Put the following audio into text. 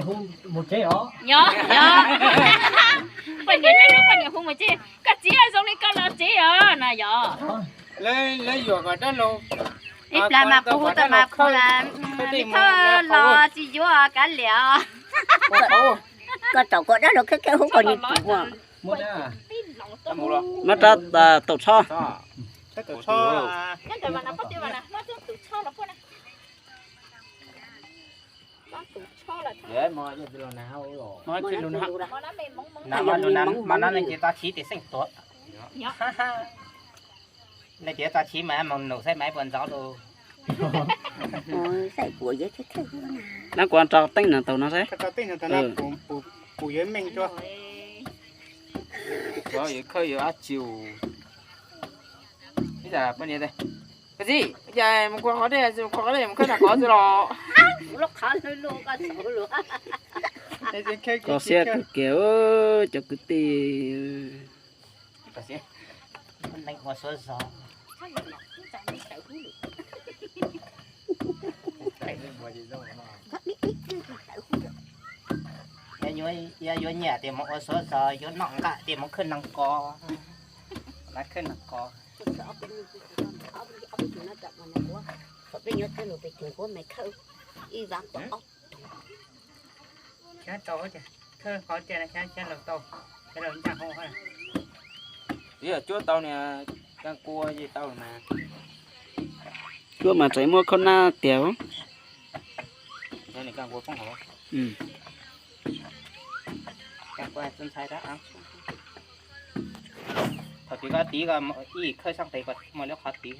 Hu mus tsev os. Yog, yog. Poj niam, poj niam hu mus tsev, koj txiv zoo li koj los tsev os na yog. Lawv yuam kom dab laug, ib plag mas kuv hu tau mas kuv, thawj los tsis yuav kav liam. Koj tau koj dab laug khawb khawb hu koj ni kuv. Muab rab taum tsho. Mas no leej twg txo chiv tes xeej tuav. Leej twg txo chiv mas mus num saib mas puas ntxov lus. Dab kuv rau teeb no tau no saib. Koj txiv, cas mus kho qhov dej, mus kho qhov dej, mus khawb nag qov xwb los. Koj siab kawg kiag cov kwv tij. Neeg ua suav zog. Yog yuav nyiam tias mus ua suav zog, yuav noj nqaij tias mus khawb nag qov. Khawb nag qov. Khawb tau, khawb qhov tias khawb laus tau, khawb laus ncaj hauv. Twb yog cuab tau niag kaaj kua ces tau mas. Cuab mas tseem muab khaub nab tiag. Kaaj kua txaus ntshai dab. Thaum twg koj tiv koj ib khawb xab tes koj muaj lub qhov tiv.